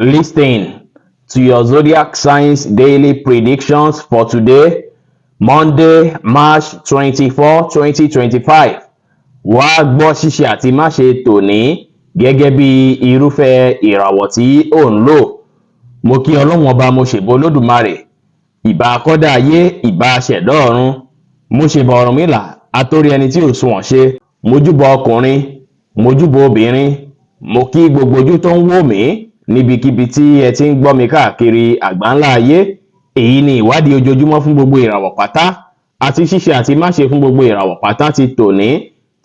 Listen to your zodiac signs daily predictions for today, Monday, March 24, 2025. Wá gbọ́ ṣíṣe àti máṣe tòní gẹ́gẹ́ bí irúfẹ́ ìràwọ̀ tí ò ń lò. Mo kí Ọlọ́run Ọba, mo ṣèbà Olódùmarè, ìbà akọ́dá ayé, ìbà aṣẹ̀dá ọ̀run. Mo ṣèbà Ọ̀rúnmìlà, atórí ẹni tí ò sunwọ̀n ṣe. Mojúbọ ọkùnrin, mojúbọ obìnrin, mo kí gbogbo ojú tó ń wò mí níbikíbi tí ẹ ti ń gbọ́ mi káàkiri àgbáńlá ayé. Èyí ni ìwádìí ojoojúmọ́ fún gbogbo ìràwọ̀ pátá àti ṣíṣe àti máṣe fún gbogbo ìràwọ̀ pátá ti tòní,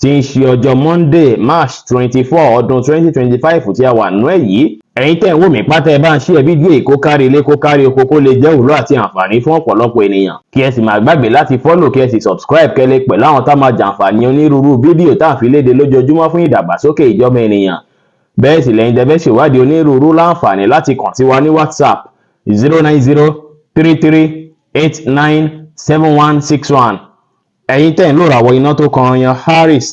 tí ń ṣe ọjọ́ Monday, March 24, ọdún 2025 tí a wà nú ẹ̀ yìí. Ẹ̀yin tẹ́ ń wò mí pátá, ẹ bá ń share fídíò yìí kó kárí ilé, kó kárí oko, kó lè jẹ́ òwúlò àti àǹfààní fún ọ̀pọ̀lọpọ̀ ènìyàn. Kí ẹ sì má gbàgbé láti follow, kí ẹ sì subscribe, kẹ́ pẹ̀lú àwọn tá máa jàǹfààní onírúurú fídíò tá à ń fi léde lójoojúmọ́ fún ìdàgbàsókè ìjọba ènìyàn. Bẹ́ẹ̀ sì lẹ́yìn tẹ́ fẹ́ ṣèwádìí onírúurú, láǹfààní láti kàn sí wa ní WhatsApp, 09033897161. Ẹ̀yin tẹ́ ń lò ràwọ̀ iná tó kan yan Aries,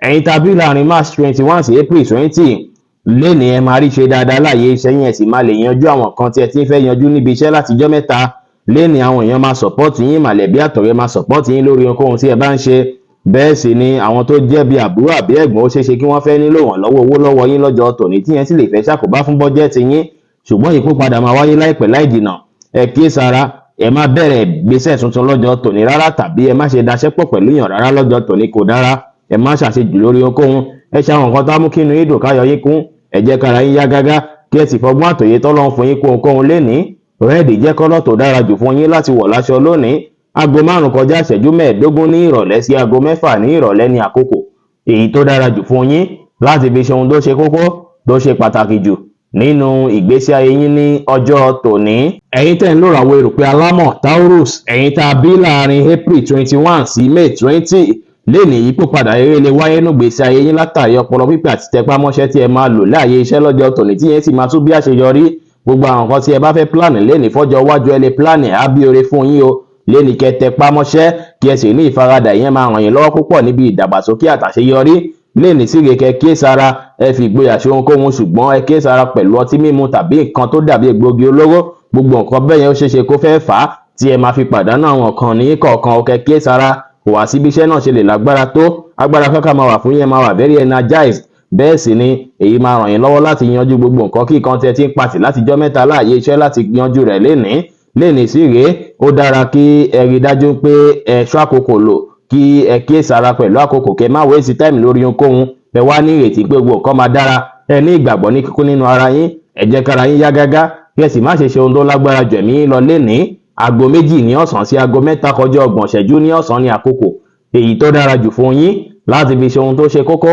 ẹ̀yin tàbí láàrin March 21 sí April 20, lénìí ẹ máa rí ṣe dáadáa láàyè iṣẹ́ yẹn, sì máa lè yanjú àwọn kan tí ẹ ti ń fẹ́ yanjú níbi iṣẹ́ látijọ́ mẹ́ta. Lénìí, àwọn èèyàn máa support yín, màlẹ̀bí àtọ̀rẹ́ máa support yín lórí ohunkóhun tí ẹ bá ń ṣe. Bẹ́ẹ̀ sì ni àwọn tó jẹ́ bí àbúrò àbí ẹ̀gbọ́n, ó ṣeéṣe kí wọ́n fẹ́ nílò ìrànlọ́wọ́ owó lọ́wọ́ yín lọ́jọ́ tòní, tí yẹn sì lè fẹ́ ṣàkóbá fún bọ́jẹ́ẹ̀tì yín, ṣùgbọ́n ìkúpadà máa wáyé láìpẹ́ láì jìnà. Ẹ kíyèsára, ẹ má bẹ̀rẹ̀ gbèsè tuntun lọ́jọ́ tòní rárá, tàbí ẹ má ṣe daṣẹ́ pọ̀ pẹ̀lú yàn rárá lọ́jọ́ tòní, kò dára. Ẹ má ṣàṣejù lórí ohunkóhun. Ẹ ṣe àwọn nǹkan tó á mú kí inú yín dùn, káyọ̀ yín kún. Ẹ jẹ́ kára yín yá gágá, kí ẹ sì fọgbọ́n àtòyé tọ́lọ́run fún yín kún ohunkóhun lénìí. Red jẹ́ colour tó dára jù fún yín láti wọ̀ láṣọ lónìí. Aago 4:45 ní ìrọ̀lẹ́ sí aago 6 ní ìrọ̀lẹ́ ní àkókò èyí tó dára jù fún yín láti fi ṣe ohun tó ṣe kókó, tó ṣe pàtàkì jù nínú ìgbésí ayé yín ní ọjọ́ tòní. Ẹ̀yin tẹ́ ń lò ràwọ̀ erùpẹ̀ alámọ̀ Taurus, ẹ̀yin tá a bí láàrin April 21 sí May 20, lénìí yípo padà eré lè wáyé nínú ìgbésí ayé yín látàrí ọpọlọ pípé àti tẹpámọ́ṣẹ́ tí ẹ máa lò láàyè iṣẹ́ lọ́jọ́ tòní, tí yẹn sì máa tún bí àṣeyọrí. Gbogbo àwọn nǹkan tí ẹ bá fẹ́ plan lénìí fọ́jọ́ iwájú, ẹ lè plan, á bí oore fún yín o. Lénìí, kẹ́ tẹpámọ́ṣẹ́, kí ẹ sì ní ìfaradà, ìyẹn máa ràn yín lọ́wọ́ púpọ̀ níbi ìdàgbàsókè àtàṣeyọrí. Lénìí síre, kẹ́ kíyèsára, ẹ fi ìgboyà ṣe ohunkóhun, ṣùgbọ́n ẹ kíyèsára pẹ̀lú ọtí mímu tàbí nǹkan tó dàbí egbògi olóró. Gbogbo nǹkan bẹ́ẹ̀ yẹn, ó ṣeéṣe kó fẹ́ fà á tí ẹ máa fi pàdánù àwọn kan ní kọ̀ọ̀kan. Kẹ́ kíyèsára. Kò wá síbi iṣẹ́ náà ṣe lè lágbára tó, agbára kankan máa wà fún yín, máa wà very energized. Bẹ́ẹ̀ sì ni èyí máa ràn yín lọ́wọ́ láti yanjú gbogbo nǹkan kí nǹkan tí ẹ ti ń patì látijọ́ mẹ́ta láàyè iṣẹ́, láti yanjú rẹ̀ lénìí. Lénìí sí rèé, ó dára kí ẹ rí dájú pé ẹ ṣọ́ àkókò lò, kí ẹ kíyèsára pẹ̀lú àkókò, kẹ́ má waste time lórí ohunkóhun. Ẹ wá ní ìrètí pé gbogbo nǹkan máa dára. Ẹ ní ìgbàgbọ́ ní kíkún nínú ara yín. Ẹ jẹ́ kára yín yá gágá, kí ẹ sì má ṣe ṣe ohun tó lágbára jù ẹ̀mí yín lọ lénìí. Aago 2 ní ọ̀sán sí aago 3:30 ní ọ̀sán ní àkókò èyí tó dára jù fún yín láti fi ṣe ohun tó ṣe kókó,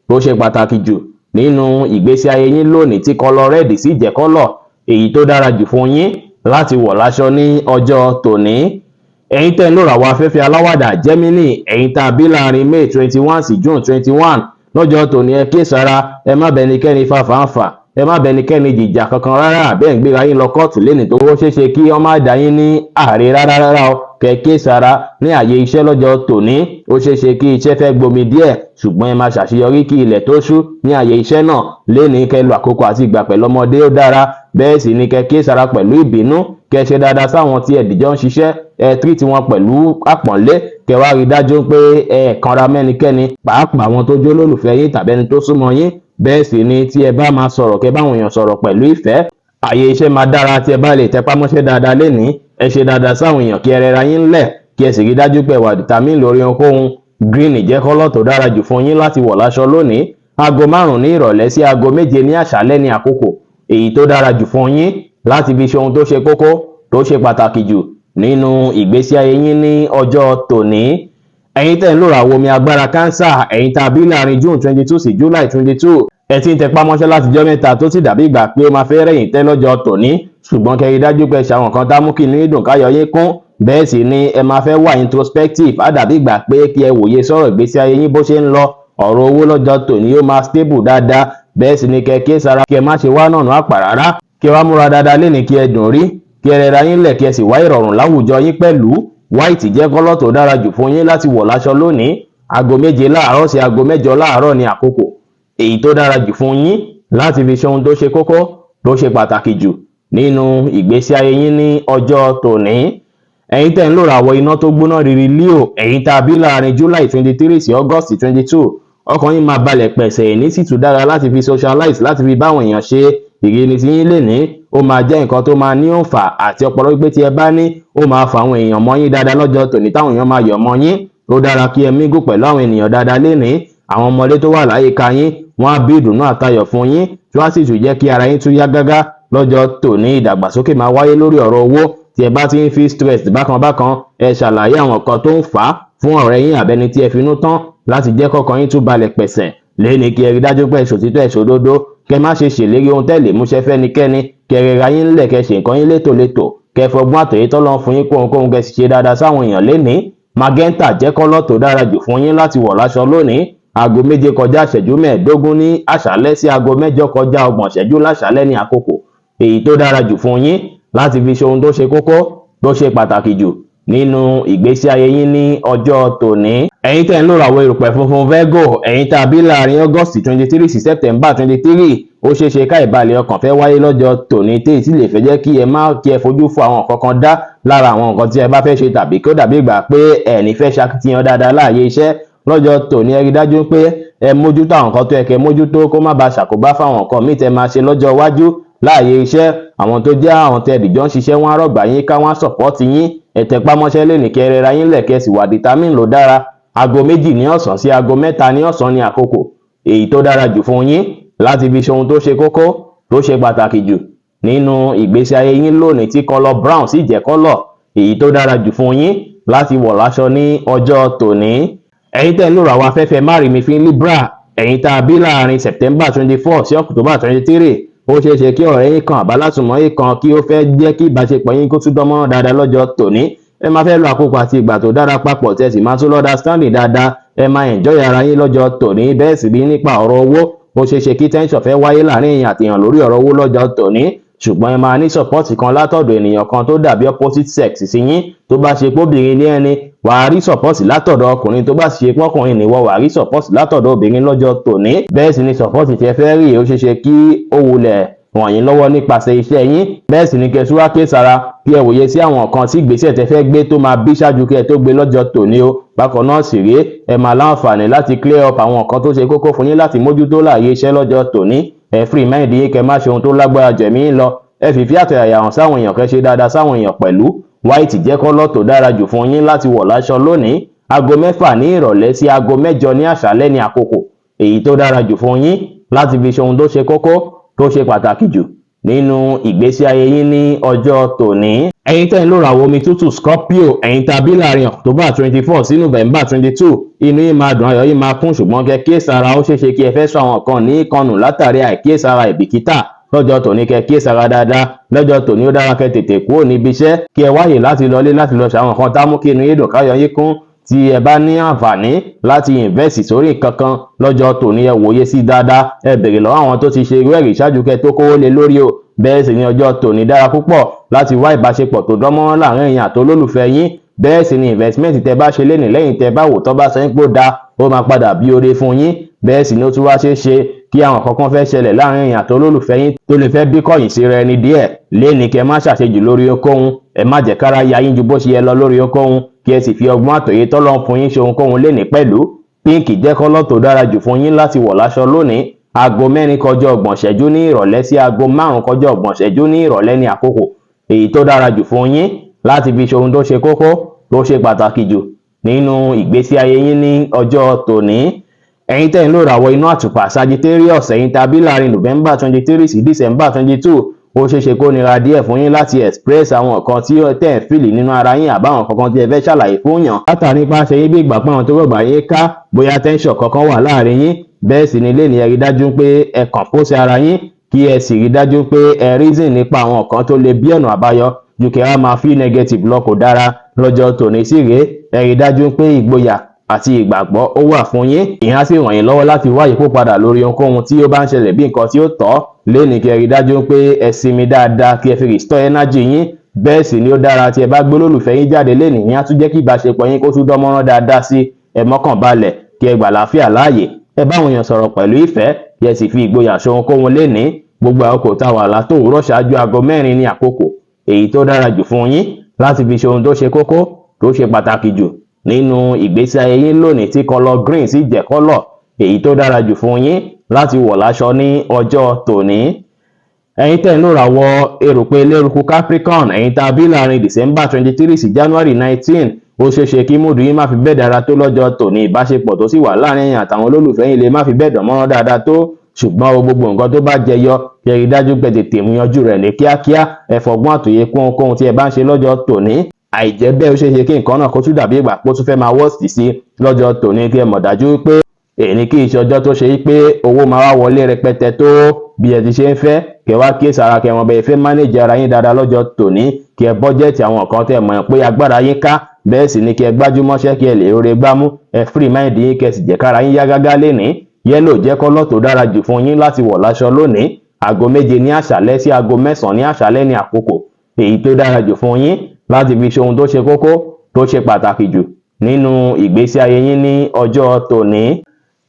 tó ṣe pàtàkì jù nínú ìgbésí ayé yín lónìí, tí colour red sì jẹ́ colour èyí tó dára jù fún yín láti wọ̀ láṣọ ní ọjọ́ tòní. Ẹ̀yin tẹ́ ń lò ràwọ̀ afẹ́fẹ́ aláwàdà Gemini, ẹ̀yin tá a bí láàrin May 21 sí June 21, lọ́jọ́ tòní ẹ kíyèsára. Ẹ má bẹnikẹ́ni fa fàǹfà, ẹ má bẹnikẹ́ni jìjà kankan rárá. Àbẹ́ ń gbéra yín lọ kóòtù lénìí, tó ṣeéṣe kí wọ́n má dá yín ní àárẹ̀ rárá rárá o. Kẹ́ kíyèsára ní àyè iṣẹ́ lọ́jọ́ tòní. Ó ṣeéṣe kí iṣẹ́ fẹ́ gbomi díẹ̀, ṣùgbọ́n ẹ máa ṣàṣeyọrí kí ilẹ̀ tó ṣú ní àyè iṣẹ́ náà. Lénìí, kẹ́ lo àkókò àti ìgbà pẹ̀lú ọmọdé, ó dára. Bẹ́ẹ̀ sì ni kẹ́ kíyèsára pẹ̀lú ìbínú. Kẹ́ ṣe dáadáa sáwọn tí ẹ dìjọ ń ṣiṣẹ́, ẹ treat wọn pẹ̀lú àpọ́nlé. Kẹ́ wá rí dájú pé ẹ kanra mẹ́nikẹ́ni, pàápàá àwọn tó jó lólùfẹ́ yín tàbí ẹni tó súnmọ́ yín. Bẹ́ẹ̀ sì ni tí ẹ bá máa sọ̀rọ̀, kẹ́ báwọn èèyàn sọ̀rọ̀ pẹ̀lú ìfẹ́. Àyè iṣẹ́ máa dára tí ẹ bá lè tẹpá mọ́ṣẹ́ dáadáa lénìí. Ẹ ṣe dáadáa sáwọn èèyàn, kí ẹ rẹra yín ńlẹ̀, kí ẹ sì rí dájú pé ẹ wà determined lórí ohunkóhun. Green jẹ́ colour tó dára jù fún yín láti wọ̀ láṣọ lónìí. Aago 5 ní ìrọ̀lẹ́ sí aago 7 ní àṣálẹ́ ní àkókò èyí tó dára jù fún yín láti fi ṣe ohun tó ṣe kókó, tó ṣe pàtàkì jù nínú ìgbésí ayé yín ní ọjọ́ tòní. Ẹ̀yin tẹ́ ń lò ràwọ̀ omi agbára Cancer, ẹ̀yin tá a bí láàrin June 22 sí July 22, ẹ ti ń tẹpá mọ́ṣẹ́ látijọ́ mẹ́ta, tó sì dàbí ìgbà pé ó máa fẹ́ rẹ̀yìn tẹ́ lọ́jọ́ tòní, ṣùgbọ́n kẹ́ rí dájú pé ṣe àwọn kan tá mú kí inú yín dùn, káyọ̀ yín kún. Bẹ́ẹ̀ sì ni ẹ máa fẹ́ wà introspective, á dàbí ìgbà pé kí ẹ wòye sọ̀rọ̀ ìgbésí ayé yín bó ṣe ń lọ. Ọ̀rọ̀ owó lọ́jọ́ tòní yóò máa stable dáadáa. Bẹ́ẹ̀ sì ni kẹ́ kíyèsára, kí ẹ má ṣe wá nànú àpà rárá. Kí ẹ wá múra dáadáa lénìí, kí ẹ dùn rí, kí ẹ rẹra yín lẹ̀, kí ẹ sì wá ìrọ̀rùn láwùjọ yín pẹ̀lú. White jẹ́ colour tó dára jù fún yín láti wọ̀ láṣọ lónìí. Aago 7 láàárọ̀ sí aago 8 láàárọ̀ ní àkókò èyí tó dára jù fún yín láti fi ṣe ohun tó ṣe kókó, tó tó ṣe pàtàkì jù nínú ìgbésí ayé yín ní ọjọ́ tòní. Ẹ̀yin tẹ́ ń lò ràwọ̀ iná tó gbóná riri Leo, ẹ̀yin tá a bí láàrin July 23 sí August 22, ọkàn yín máa balẹ̀ pẹ̀sẹ̀. Ní sì tún dára láti fi socialize, láti fi báwọn èèyàn ṣe. Ìrínisí yín lè ní ó máa jẹ́ nǹkan tó máa ní òǹfà àti ọpọlọ pípé tí ẹ bá ní, ó máa fa àwọn èèyàn mọ́ yín dáadáa lọ́jọ́ tòní, táwọn èèyàn máa yọ̀ mọ́ yín. Ó dára kí ẹ mingle pẹ̀lú àwọn ènìyàn dáadáa lénìí. Àwọn ọmọdé tó wà láyìíká yín, wọ́n á bí ìdùnnú àtayọ̀ fún yín, tí wọ́n á sì tún jẹ́ kí ara yín tún yá gágá lọ́jọ́ tòní. Ìdàgbàsókè máa wáyé lórí ọ̀rọ̀ owó. Tí ẹ bá ti ń fi stress bákan bákan, ẹ ṣàlàyé àwọn nǹkan tó ń fà á fún ọ̀rẹ́ yín àbẹ́ni tí ẹ finú tán láti jẹ́ kọ́kàn yín tún balẹ̀ pẹ̀sẹ̀ lẹ́ni. Kí ẹ rí dájú pé ẹ ṣòtítọ́, ẹ ṣòdodo, kẹ má ṣe ṣèlérí ohun tẹ́ lè múṣẹ fẹ́nikẹ́ni, kẹ rẹra yín ńlẹ̀, kẹ ṣe nǹkan yín létòlétò, kẹ fọgbọ́n àtòyé tọ́lọ́ fún yín kó ohunkóhun, kẹ sì ṣe dáadáa sáwọn èèyàn lénìí. Magenta jẹ́ colour tó dára jù fún yín láti wọ̀ láṣọ lónìí. Aago 7 kọjá ìṣẹ́jú 15 ní àṣálẹ́ sí aago 8 kọjá 30 ìṣẹ́jú láṣálẹ́ ní àkókò èyí tó dára jù fún yín láti fi ṣe ohun tó ṣe kókó, tó ṣe pàtàkì jù nínú ìgbésí ayé yín ní ọjọ́ tòní. Ẹ̀yin tẹ́ ń lò ràwọ̀ erùpẹ̀ funfun Virgo, ẹ̀yin tá a bí láàrin August 23 sí September 23, ó ṣeé ṣe ká ìbàlẹ̀ ọkàn fẹ́ wáyé lọ́jọ́ tòní, tí èyí sì lè fẹ́ jẹ́ kí ẹ má kí ẹ fojú fo àwọn nǹkan kan dá lára àwọn nǹkan tí ẹ bá fẹ́ ṣe, tàbí kí ó dàbí ìgbà pé ẹ ní fẹ́ ṣakitiyan dáadáa láàyè iṣẹ́ lọ́jọ́ tòní. Ẹ rí dájú pé ẹ mójútó àwọn nǹkan tó yẹ kẹ́ mójútó, kó má bàa ṣàkóbá fáwọn nǹkan míì tẹ́ máa ṣe lọ́jọ́ iwájú láàyè iṣẹ́. Àwọn tó jẹ́ àwọn tẹ́ dìjọ́ ń ṣiṣẹ́, wọ́n á rọ̀gbà yín ká, wọ́n á support yín. Ẹ tẹpá mọ́ṣẹ́ lẹ́nìí, kẹ́ rẹra yín lẹ̀, kẹ́ sì wà determine ló dára. Aago 2 ní ọ̀sán sí aago 3 ní ọ̀sán ní àkókò èyí tó dára jù fún yín láti fi ṣe ohun tó ṣe kókó, tó ṣe pàtàkì jù nínú ìgbésí ayé yín lónìí, tí colour brown sì jẹ́ colour èyí tó dára jù fún yín láti wọ̀ láṣọ ní ọjọ́ tòní. Ẹ̀yin tẹ́ ń lò ràwọ̀ afẹ́fẹ́ márìmífín Libra, ẹ̀yin tá a bí láàrin September 24 sí October 23, ó ṣeé ṣe kí ọ̀rẹ́ yín kan àbálásùmọ́ yín kan kí ó fẹ́ jẹ́ kí ìbáṣepọ̀ yín kó tún dán mọ́rán dáadáa lọ́jọ́ tòní. Ẹ máa fẹ́ lo àkókò àti ìgbà tó dára papọ̀, tẹ́ sì máa tún lọ́dà standing dáadáa. Ẹ máa enjoy ara yín lọ́jọ́ tòní. Bẹ́ẹ̀ sì rí, nípa ọ̀rọ̀ owó, ó ṣeé ṣe kí tension fẹ́ wáyé láàrin èèyàn àti èèyàn lórí ọ̀rọ̀ owó lọ́jọ́ tòní, ṣùgbọ́n ẹ máa ní support kan látọ̀dọ̀ ènìyàn kan tó dàbí opposite sex sí yín. Tó bá ṣe póbìnrin ní ẹni, wàá rí support látọ̀dọ̀ ọkùnrin. Tó bá sì ṣe pọ́kùnrin níwọ, wàá rí support látọ̀dọ̀ obìnrin lọ́jọ́ tòní. Bẹ́ẹ̀ sì ni support tí ẹ fẹ́ rí, ó ṣeé ṣe kí ó wulẹ̀ ràn yín lọ́wọ́ nípasẹ̀ iṣẹ́ yín. Bẹ́ẹ̀ sì ni kẹ́ tún wá kíyèsára, kí ẹ wòye sí àwọn nǹkan tí ìgbésẹ̀ tẹ́ fẹ́ gbé tó máa bí ṣáájú kí ẹ tó gbé lọ́jọ́ tòní o. Bákan náà sì rèé, ẹ máa láǹfààní láti clear up àwọn nǹkan tó ṣe kókó fún yín láti mójútó láàyè iṣẹ́ lọ́jọ́ tòní. Ẹ free mind yín, kẹ́ má ṣe ohun tó lágbára jẹ̀mí lọ. Ẹ fìfí àtọ̀yàyà hàn sáwọn èèyàn, kẹ́ ṣe dáadáa sáwọn èèyàn pẹ̀lú. White jẹ́ colour tó dára jù fún yín láti wọ̀ láṣọ lónìí. Aago 6 ní ìrọ̀lẹ́ sí aago 8 ní àṣálẹ́ ní àkókò èyí tó dára jù fún yín láti fi ṣe ohun tó ṣe kókó, tó ṣe pàtàkì jù nínú ìgbésí ayé yín ní ọjọ́ tòní. Ẹ̀yin tẹ́ ń lò ràwọ̀ omi tútù Scorpio, ẹ̀yin tá a bí láàrin October 24 sí November 22, inú yín máa dùn, ayọ̀ yín máa kún, ṣùgbọ́n kẹ́ kíyèsára, ó ṣeéṣe kí ẹ fẹ́ sọ àwọn kan ní ìkànnù látàrí àìkíyèsára, ìbìkítà lọ́jọ́ tòní. Kẹ́ kíyèsára dáadáa lọ́jọ́ tòní. Ó dára kẹ́ tètè kúrò níbi iṣẹ́, kí ẹ wáyè láti lọlé, láti lọ ṣàwọn nǹkan tá mú kí inú yín dùn, káyọ̀ yín kún. Tí ẹ bá ní àǹfààní láti invest sórí nǹkan kan lọ́jọ́ tòní, ẹ wòye sí dáadáa, ẹ bèrè lọ́wọ́ àwọn tó ti ṣe irú ẹ̀rí ṣáájú kẹ́ tó kówó lé lórí o. Bẹ́ẹ̀ sì ni ọjọ́ tòní dára púpọ̀ láti wá ìbáṣepọ̀ tó dánmọ́rán láàrin ẹ̀yin àti olólùfẹ́ yín. Bẹ́ẹ̀ sì ni investment tẹ́ bá ṣe lénìí, lẹ́yìn tẹ́ bá wò tọ́ bá sọ pé ó dáa, ó máa padà bí oore fún yín. Bẹ́ẹ̀ sì ni ó tún wá ṣeé ṣe kí àwọn kankan fẹ́ ṣẹlẹ̀ láàrin ẹ̀yin àti olólùfẹ́ yín tó lè fẹ́ bí kọ̀yìn sí rẹ ni díẹ̀ lénìí. Kẹ́ má ṣàṣejù lórí ohunkóhun, ẹ má jẹ́ kára ya yín ju bó ṣe yẹ lọ lórí ohunkóhun, kí ẹ sì fi ọgbọ́n àtòyé tọ́lọ́run fún yín ṣe ohunkóhun lénìí pẹ̀lú. Pink jẹ́ colour tó dára jù fún yín láti wọ̀ láṣọ lónìí. Aago 4 kọjá 30 ìṣẹ́jú ní ìrọ̀lẹ́ sí aago 5 kọjá 30 ìṣẹ́jú ní ìrọ̀lẹ́ ní àkókò èyí tó dára jù fún yín láti fi ṣe ohun tó ṣe kókó, tó ṣe pàtàkì jù nínú ìgbésí ayé yín ní ọjọ́ tòní. Ẹ̀yin tẹ́ ń lò ràwọ̀ iná àtùpà Sagittarius, ẹ̀yin tàbí láàrin November 23 sí December 22, ó ṣeéṣe kó nira díẹ̀ fún yín láti express àwọn nǹkan tí tẹ́ ń feel nínú ara yín, àbáwọn kankan tí ẹ fẹ́ ṣàlàyé fún yàn, látàrí nípa ṣe yín bí ìgbà pé àwọn tó rọ̀gbà yín ká, bóyá tension kankan wà láàrin yín. Bẹ́ẹ̀ sì ni lẹ́ni, ẹ rí dájú pé ẹ compose ara yín, kí ẹ sì rí dájú pé ẹ reason nípa àwọn nǹkan tó lè bí ọ̀nà àbáyọ ju kí ẹ máa feel negative lọ, kò dára lọ́jọ́ tòní. Sí rèé, ẹ rí dájú pé ìgboyà àti ìgbàgbọ́ ó wà fún yín. Ìyẹn á sì ràn yín lọ́wọ́ láti wá ìyípo padà lórí ohunkóhun tí ó bá ń ṣẹlẹ̀ bí nǹkan tí ó tọ́ lénìí. Kí ẹ rí dájú pé ẹ sinmi dáadáa, kí ẹ fi restore energy yín. Bẹ́ẹ̀ sì ni ó dára tí ẹ bá gbé olólùfẹ́ yín jáde lénìí, ìyẹn á tún jẹ́ kí ìbáṣepọ̀ yín kó tún dán mọ́rán dáadáa sí. Ẹ mọ́kàn balẹ̀, kí ẹ gbà láàfíà láàyè, ẹ bá àwọn èèyàn sọ̀rọ̀ pẹ̀lú ìfẹ́, kí ẹ sì fi ìgboyà ṣe ohunkóhun lénìí. Gbogbo àkókò tá a wà látòwúrọ̀ ṣáájú aago 4 ní àkókò èyí tó dára jù fún yín láti fi ṣe ohun tó ṣe kókó, tó ṣe pàtàkì jù nínú ìgbésí ayé yín lónìí, tí colour green sì jẹ́ colour èyí tó dára jù fún yín láti wọ̀ láṣọ ní ọjọ́ tòní. Ẹ̀yin tẹ́ ń lò ràwọ̀ erùpẹ̀ eléruku Capricorn, ẹ̀yin tá a bí láàrin December 23 sí January 19, ó ṣeé ṣe kí mood yín má fi bẹ́ẹ̀ dára tó lọ́jọ́ tòní. Ìbáṣepọ̀ tó sì wà láàrin ẹ̀yin àtàwọn olólùfẹ́ yín lè má fi bẹ́ẹ̀ dán mọ́rán dáadáa tó, ṣùgbọ́n o gbogbo nǹkan tó bá jẹyọ, kí ẹ rí dájú pé tètè mú yanjú rẹ̀ ní kíákíá. Ẹ fọgbọ́n àtòyè kún ohunkóhun tí ẹ bá ń ṣe lọ́jọ́ tòní. Àìjẹ́ bẹ́ẹ̀, ó ṣeé ṣe kí nǹkan náà kó tún dàbí ìgbà pé ó tún fẹ́ máa worst sí lọ́jọ́ tòní. Kí ẹ mọ̀ dájú pé èyí kì í ṣe ọjọ́ tó ṣe pé owó máa wá wọlé rẹpẹtẹ tó bí ẹ ti ṣe ń fẹ́. Kẹ wá kíyèsí ara, kẹ wọn bẹ́ẹ̀ fẹ́ manage ara yín dáadáa lọ́jọ́ tòní, kí ẹ budget àwọn nǹkan tẹ́ mọ̀ pé agbára yín ká. Bẹ́ẹ̀ sì ni kí ẹ gbájúmọ́ṣẹ́, kí ẹ lè rore gbámú. Ẹ free mind yín, kẹ sì jẹ́ kára yín yá gágá lénìí. Yellow jẹ́ colour tó dára jù fún yín láti wọ̀ láṣọ lónìí. Aago 7 ní àṣálẹ́ sí aago 9 ní àṣálẹ́ ní àkókò èyí tó dára jù fún yín láti fi ṣe ohun tó ṣe kókó, tó ṣe pàtàkì jù nínú ìgbésí ayé yín ní ọjọ́ tòní.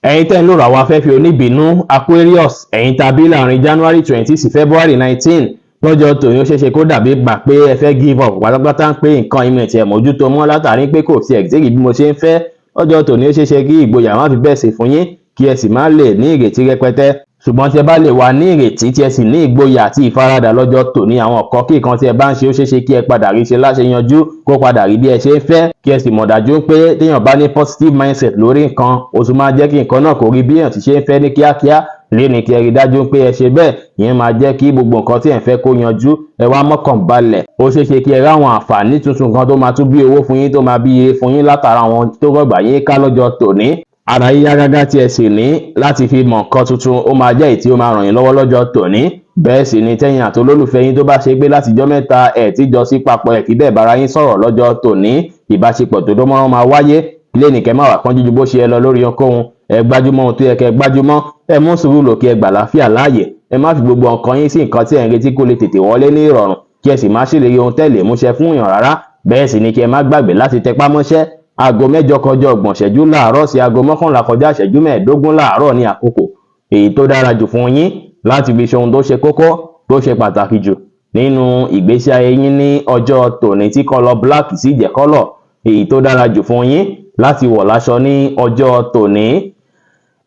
Ẹ̀yin tẹ́ ń lò ràwọ̀ afẹ́fẹ́ oníbínú Aquarius, ẹ̀yin tàbí láàrin January 20 sí February 19, lọ́jọ́ tòní, ó ṣeéṣe kó dàbí gbà pé ẹ fẹ́ give up pátápátá, ń pé nǹkan ìmọ̀ ẹ̀tì ẹ̀ mójútó mọ́ látàrí pé kò sí ẹ̀gẹ́gì bí mo ṣe ń fẹ́. Lọ́jọ́ tòní, ó ṣeéṣe kí ìgboyà má fi bẹ́ẹ̀ sí fún yín, kí ẹ sì má lè ní ìrètí rẹpẹtẹ. Ṣùgbọ́n tí ẹ bá lè wà ní ìrètí, tí ẹ sì ní ìgboyà àti ìfaradà lọ́jọ́ tòní, àwọn ọ̀kọ́ kíkan tí ẹ bá ń ṣe, ó ṣeéṣe kí ẹ padà rí ṣe láṣẹ yanjú, kó padà rí bí ẹ ṣe ń fẹ́. Kí ẹ sì mọ̀ dájú pé téèyàn bá ní positive mindset lórí nǹkan, ó tún máa jẹ́ kí nǹkan náà kó rí bí èèyàn ti ṣe ń fẹ́ ní kíákíá. Léni, kí ẹ rí dájú pé ẹ ṣe bẹ́ẹ̀, ìyẹn máa jẹ́ kí gbogbo nǹkan tí ẹ ń fẹ́ kó yanjú. Ẹ wá mọ́kàn balẹ̀. Ó ṣeé ṣe kí ẹ ráwọn àǹfààní tuntun kan tó máa tún bí owó fún yín, tó máa bí iye fún yín látara àwọn tó rọ̀gbà yín ká lọ́jọ́ tòní. Ara yíyá gágá tí ẹ sì ní láti fi mọ̀ nǹkan tuntun, ó máa jẹ́ èyí tí ó máa ràn yín lọ́wọ́ lọ́jọ́ tòní. Bẹ́ẹ̀ sì ni tẹ́yìn àti olólùfẹ́ yín tó bá ṣe pé látijọ́ mẹ́ta ẹ̀ tí jọ sí papọ̀, ẹ̀ kí bẹ́ẹ̀ bára yín sọ̀rọ̀, lọ́jọ́ tòní, ìbáṣepọ̀ tó dánmọ́rán máa wáyé. Lẹ́nìí, kẹ́ má wà kánjú ju bó ṣe yẹ lọ lórí ohunkóhun. Ẹ gbájúmọ́ ohun tó yẹ kẹ́ gbájúmọ́. Ẹ mú sùúrù lò, kí ẹ gbà láfíà láàyè. Ẹ má fi gbogbo nǹkan yín sí nǹkan tí ẹ ń retí kó lè tètè wọlé ní ìrọ̀rùn, kí ẹ sì má ṣèlérí ohun tẹ́lẹ̀ múṣẹ fún èèyàn rárá. Bẹ́ẹ̀ sì ni kí ẹ má gbàgbé láti tẹpá mọ́ṣẹ́. Aago 8 kọjá 30 ìṣẹ́jú láàárọ̀ sí aago 11 kọjá ìṣẹ́jú 15 láàárọ̀ ní àkókò èyí tó dára jù fún yín láti fi ṣe ohun tó ṣe kókó, tó ṣe pàtàkì jù nínú ìgbésí ayé yín ní ọjọ́ tòní, tí colour black sì jẹ́ colour èyí tó dára jù fún yín láti wọ̀ láṣọ ní ọjọ́ tòní.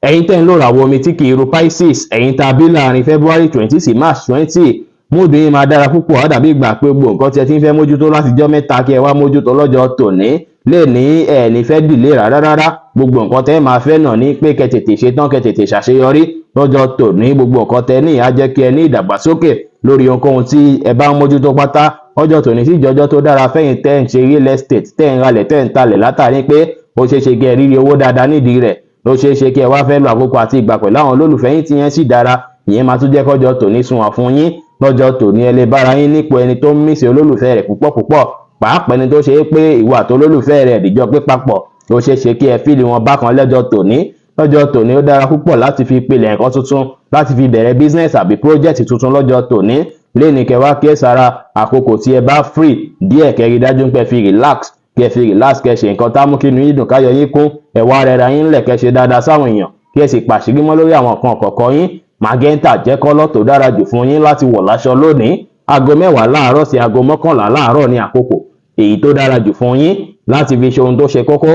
Ẹ̀yin tẹ́ ń lò ràwọ̀ omi tí kì í ru Pisces, ẹ̀yin tá a bí láàrin February 20 sí March 20, mood yín máa dára púpọ̀. Á dàbí ìgbà pé gbogbo nǹkan tí ẹ ti ń fẹ́ mójútó látijọ́ mẹ́ta, kí ẹ wá mójútó lọ́jọ́ tòní. Lè ní ẹ̀ ní fẹ́ dìlé rárá rárá. Gbogbo nǹkan tẹ́ máa fẹ́ náà ní pé kẹ́ tètè ṣe tán, kẹ́ tètè ṣàṣeyọrí lọ́jọ́ tòní. Gbogbo nǹkan tẹ́ ní á jẹ́ kí ẹ ní ìdàgbàsókè lórí ohunkóhun tí ẹ bá ń mójútó pátá. Ọjọ́ tòní sì jọjọ́ tó dára fẹ́yìn tẹ́ ń ṣe real estate, tẹ́ ń ralẹ̀, tẹ́ ń talẹ̀, látàrí pé ó ṣeé ṣe kí ẹ rírí owó dáadáa nídìí rẹ̀. Ó ṣeé ṣe kí ẹ wá fẹ́ lo àkókò àti ìgbà pẹ̀lú àwọn olólùfẹ́ yín, tí yẹn sì dára. Ìyẹn máa tún jẹ́ kọ́jọ́ tòní sunwọ̀n fún yín. Lọ́jọ́ tòní, ẹ lè bára yín nípò ẹni tó ń miss olólùfẹ́ rẹ̀ púpọ̀ púpọ̀, pàápàá ẹni tó ṣe é pé ìwọ àti olólùfẹ́ rẹ̀ dìjọ pé papọ̀. Ó ṣeé ṣe kí ẹ feel wọn bákan lọ́jọ́ tòní. Lọ́jọ́ tòní, ó dára púpọ̀ láti fi pilẹ̀ nǹkan tuntun, láti fi bẹ̀rẹ̀ business àbí project tuntun lọ́jọ́ tòní. Lẹ́ni, kẹ́ wá kí sára àkókò tí ẹ bá free díẹ̀, kẹ́ rí dájú pé fi relax, kẹ́ fi relax, kẹ́ ṣe nǹkan tá mú kí inú yín dùn, káyọ̀ yín kún. Ẹ wá rẹra yín lẹ̀, kẹ́ ṣe dáadáa sáwọn èèyàn, kí ẹ sì pàṣírí mọ́ lórí àwọn nǹkan kọ̀ọ̀kan yín. Magenta jẹ́ colour tó dára jù fún yín láti wọ̀ láṣọ lónìí. Aago 10 láàárọ̀ sí aago 11 láàárọ̀ ní àkókò èyí tó dára jù fún yín láti fi ṣe ohun tó ṣe kókó,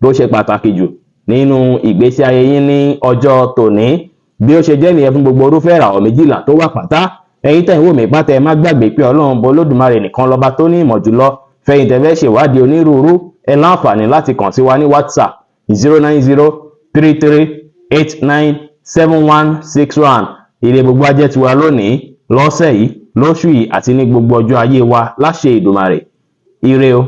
tó ṣe pàtàkì jù nínú ìgbésí ayé yín ní ọjọ́ tòní. Bí ó ṣe jẹ́ nìyẹn fún gbogbo irúfẹ́ ìràwọ̀ 12 tó wà pátá. Ẹ̀yin tẹ́ ń wò mí pátá, ẹ má gbàgbé pé Ọlọ́run bọ Olódùmarè nìkan lọ́ba tó ní ìmọ̀ jùlọ. Fẹ̀yìn tẹ́ fẹ́ ṣèwádìí onírúurú, ẹ láǹfààní láti kàn sí wa ní WhatsApp 09033897161. Ire gbogbo ajẹ́ tiwa lónìí, lọ́sẹ̀ yìí, lóṣù yìí àti ní gbogbo ọjọ́ ayé wa láṣẹ Èdùmàrè. Ire o.